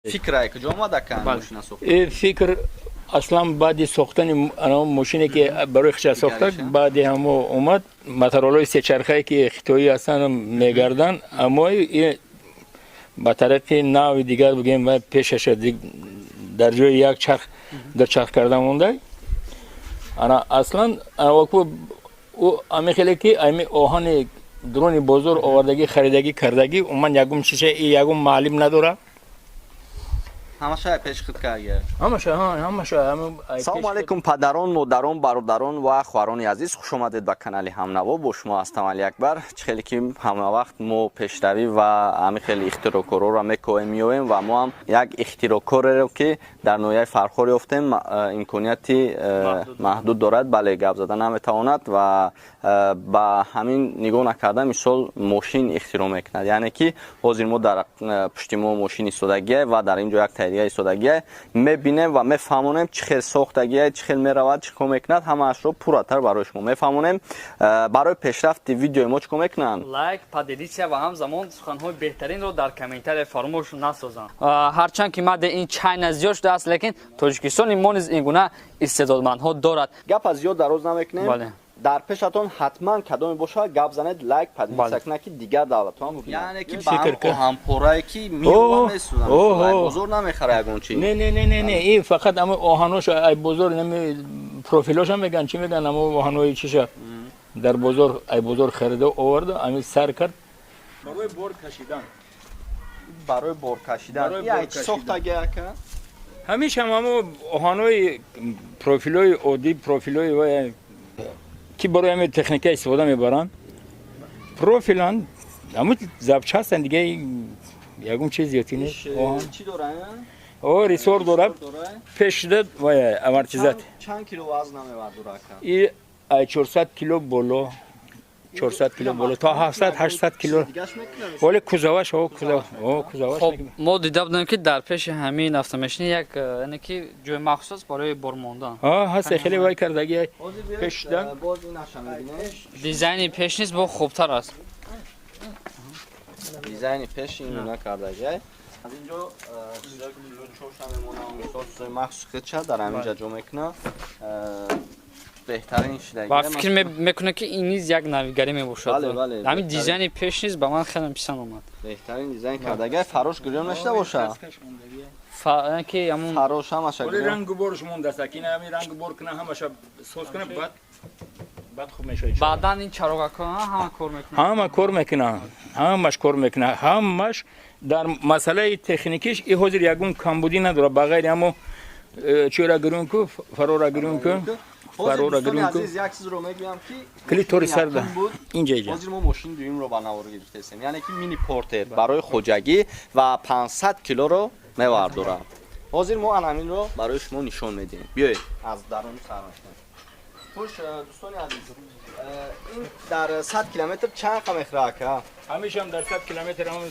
Фикр куҷо омада ка мошина сохта? Фикр аслан баъди сохтани мошине ки барои хича сохта, баъди ҳамо омад моторолои сечархае ки хитоӣ ҳастанд мегарданд, аммо ба тариқи нави дигар бигем ва пешаша дар ҷои як чарх дар чарх карда монда. Ана аслан ӯ ами хеле ки ами оҳани дуруни бозор овардагӣ, харидагӣ кардагӣ, умуман ягон чизе ягон маълим надорад. Ҳамаша пеш худ карда. Ҳамаша, ҳамаша. Салому алайкум, падарон, модарон, бародарон ва хоҳарони азиз, хуш омадед ба канали Ҳамнаво. Бо шумо ҳастам Али Акбар. Чӣ хеле ки ҳамавақт мо пешравӣ ва ҳамин хеле ихтирокорҳоро мекоҳем, меоем ва мо ҳам як ихтирокореро ки дар ноҳияи Фархор ёфтем, имконияти маҳдуд дорад, бале, гап зада наметавонад ва ба ҳамин нигоҳ накарда, мисол, мошин ихтироъ мекунад. Яъне ки ҳозир мо дар пушти мо мошин истодагия ва дар ин ҷо як тайдига истодагия, мебинем ва мефаҳмонем чӣ хел сохтагия, чӣ хел меравад, чӣ кор мекунад, ҳамаашро пурратар барои шумо мефаҳмонем. Барои пешрафти видеои мо чӣ кор мекунанд? Лайк, поделиться ва ҳамзамон суханҳои беҳтаринро дар комментария фаромӯш насозанд. Ҳарчанд ки мади ин чайна зиёд шудааст, лекин Тоҷикистони мо низ ин гуна истеъдодмандҳо дорад. Гап аз зиёд дароз намекунем, дар пешатон ҳатман кадоме бошад, гап занед, лайк, поделиться кунад, ки дигар давлатҳо ҳам бубинанд. Яъне ки ба оҳанпорае ки меова месӯзанд, бозор намехара ягон чи. Не, не, не, не, не, ин фақат ама оҳанош ай бозор, нами профилоша меган, чӣ меган, ама оҳанои чиша дар бозор, ай бозор харида оварда, ами сар кард барои бор кашидан. Барои бор кашидан як чӣ сохтаги ака? Ҳамешам ҳамо оҳанои профилои оддӣ, профилои ки барои ҳамин техника истифода мебаранд, профиланд, ҳамун запчастанд, дига ягон чиз зиёдтӣ нест. Чӣ дора? О, рессор дорад, пешда вай амортизат. Чанд кило вазн намебардора ака? И ай 400 кило боло, 400 кило боло то 700, 800 кило. Вале кузоваш, о, кузов, о, кузоваш. Хоб, мо дида будем ки дар пеши ҳамин автомашина як, яъне ки ҷои махсус аст барои бор мондан. А, ҳаст, хеле вай кардаги пешда. Боз инаша мебинем. Дизайни пеш низ бо хубтар аст. Дизайни пеш ин гуна кардаги. Аз инҷо чизое ки лучоша мемонам, мисол, чизои махсус худша дар ҳамин ҷа ҷо мекунад, беҳтарин шидаги. Ва фикр мекунам ки ин низ як навигарӣ мебошад. Ҳамин дизайни пеш низ ба ман хеле писанд омад. Беҳтарин дизайн кардаги. Фарош гирён нашуда боша? Ки ҳамун фарош ҳамаша гирён. Рангу борш мондааст, ки ҳамин рангу бор кунад, ҳамаша соз кунад, баъд хуб мешавад. Баъдан ин чароғакҳо ҳама кор мекунанд. Ҳама кор мекунанд, ҳамаш кор мекунад, ҳамаш дар масъалаи техникиш и ҳозир ягон камбудӣ надорад, ба ғайри ҳамо чиро гирён ку, фарора гирён ку. Фарора гирён ку. Азиз, як чизро мегӯям ки клитори сарда инҷа иҷа. Ҳозир мо мошини дуюмро ба навор гирифтаистем, яъне ки мини портер барои хоҷагӣ ва 500 килоро мевардорад. Ҳозир мо анаминро барои шумо нишон медиҳем. Биёед, аз даруни сар мекунем. Хуш, дӯстони азиз, ин дар 100 километр чанд қа мехӯрад ака? Ҳамешам дар 100 километр ҳам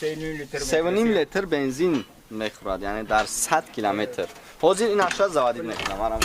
3.5 литр. 3.5 литр бензин мехӯрад, яъне дар 100 километр. Ҳозир ин ақша заводид мекунам арам.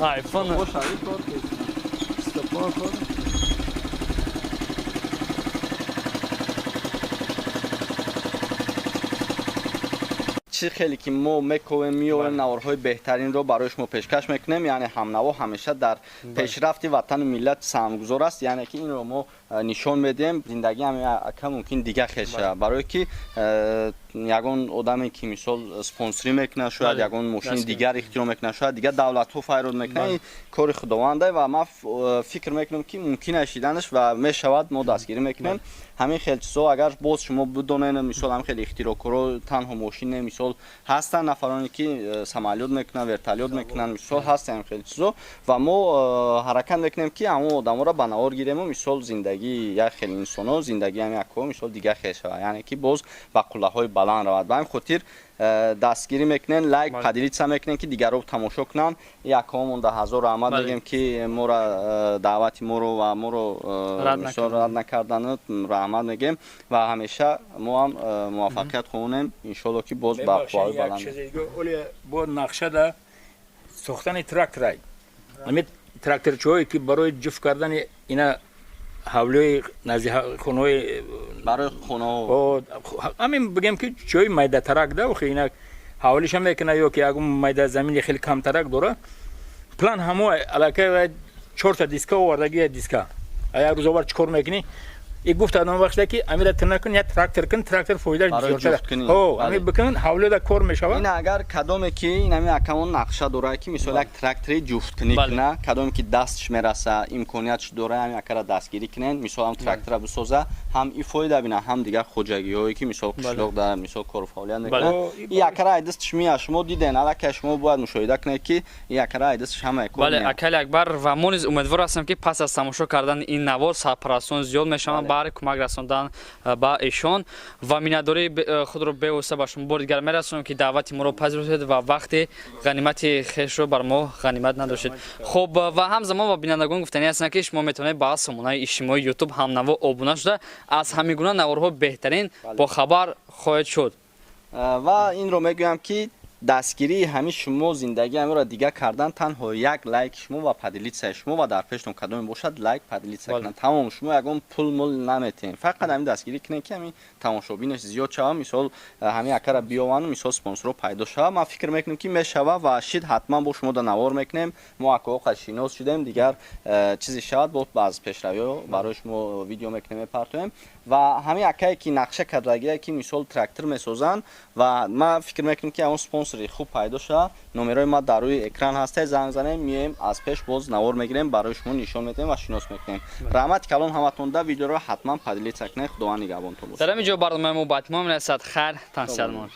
Айфон. Чӣ хеле ки мо мековем, меорем, наворҳои беҳтаринро барои шумо пешкаш мекунем. Яъне ҳамнаво ҳамеша дар пешрафти ватану миллат саҳмгузор аст. Яъне ки инро мо нишон медиҳем. Зиндагӣ ҳам ака мумкин дига хел шавад, барое ки ягон одаме ки мисол спонсорӣ мекунад, шояд ягон мошини дигар ихтироъ мекунад, шояд дигар давлатҳо файрод мекунад. Ин кори худованда ва ман фикр мекунам ки мумкин аст шиданаш ва мешавад, мо дастгирӣ мекунем. Ҳамин хел чизҳо агар боз шумо бидонед, мисол ҳамин хел ихтироъкоро танҳо мошин не, мисол ҳастанд нафароне ки самолёт мекунанд, вертолёт мекунанд, мисол ҳастанд ҳамин хел чизҳо ва мо ҳаракат мекунем ки ҳамон одаморо ба навор гирему мисол зиндагии як хел инсоно, зиндагии ҳамин якҳо мисол дигар хел шавад, яъне ки боз ба қуллаҳои баланд равад. Ба ҳамин хотир дастгирӣ мекунем, лайк, поделиться мекунем, ки дигарро тамошо кунанд. Якҳомон да ҳазор раҳмат мегӯем, ки моро даъвати моро ва моро мисол рад накардану раҳмат мегӯем ва ҳамеша мо ҳам муваффақият хоҳонем, иншоалло ки боз ба қувваҳои баланд. Бо нақша да сохтани тракторай, ҳамин тракторчиҳое ки барои ҷуфт кардани ина ҳавлиҳои назди хонаҳои барои хонаҳо, ҳамин бигем ки ҷои майдатарак да, охи ина ҳавлиша мекуна ё ки ягон майда замини хеле камтарак дора, план ҳамо аллакай чорта диска овардаги, як диска як рӯз овар, чӣ кор мекунӣ? И гуфт одам вақте ки амира тир накун, як трактор кун, трактор фоидааш бисёртар. Ҳо, ами бикун, ҳавлида кор мешавад. Ин агар кадоме ки ин ами акамон нақша дорад ки мисол як трактори ҷуфткунӣ куна, кадоме ки дастш мераса, имкониятш дора, ами акара дастгирӣ кунен, мисол ҳам трактора бисоза, ҳам и фоида бина, ҳам дигар хоҷагиҳое ки мисол қишлоқ дар мисол кору фаъолият мекунад. И акара ай дастш меяд, шумо диден, аллакай шумо бояд мушоҳида кунед ки и акара ай дастш ҳамаи кор. Бале, акали Акбар, ва мо низ умедвор ҳастем, ки пас аз тамошо кардани ин навор сарпарастон зиёд мешаванд баҳри кӯмак расондан ба эшон ва миннатдории худро бевосита ба шумо бори дигар мерасонем, ки даъвати моро пазируфтед ва вақти ғанимати хешро бар мо ғанимат надоштед. Хуб, ва ҳамзамон ба бинандагон гуфтанӣ ҳастам, ки шумо метавонед ба сомонаи иҷтимоии Ютуб ҳамнаво обуна шуда, аз ҳамин гуна наворҳо беҳтарин бохабар хоҳед шуд. Ва инро мегӯям, ки дастгирии ҳамин шумо зиндагии ҳаминро дигар кардан танҳо як лайк шумо ва поделиться шумо ва дар пештон кадоме бошад лайк, поделиться кунанд, тамом. Шумо ягон пул мул наметиҳем, фақат ҳамин дастгирӣ кунед, ки ҳамин тамошобинаш зиёд шава, мисол ҳамин акара биёвану мисол спонсорро пайдо шава. Ман фикр мекунем, ки мешава ва шид ҳатман бо шумо да навор мекунем. Мо акоқа шинос шудем, дигар чизе шавад, бо баъз пешравиҳо барои шумо видео мекунем, мепартоем. Ва ҳамин акае ки нақша кардагие, ки мисол трактор месозанд, ва ман фикр мекунем, ки ҳамон спонсори хуб пайдо шава. Номерои ма дар рӯи экран ҳаста, занг занем, меоем аз пеш, боз навор мегирем, барои шумо нишон медиҳем ва шинос мекунем. Раҳмати калон ҳаматонда, видеоро ҳатман поделиться кунед. Худованд нигаҳбонтон бошад. Дар ҳамин ҷо барномаи мо ба итмом мерасад. Хайр, тансиҳатмон.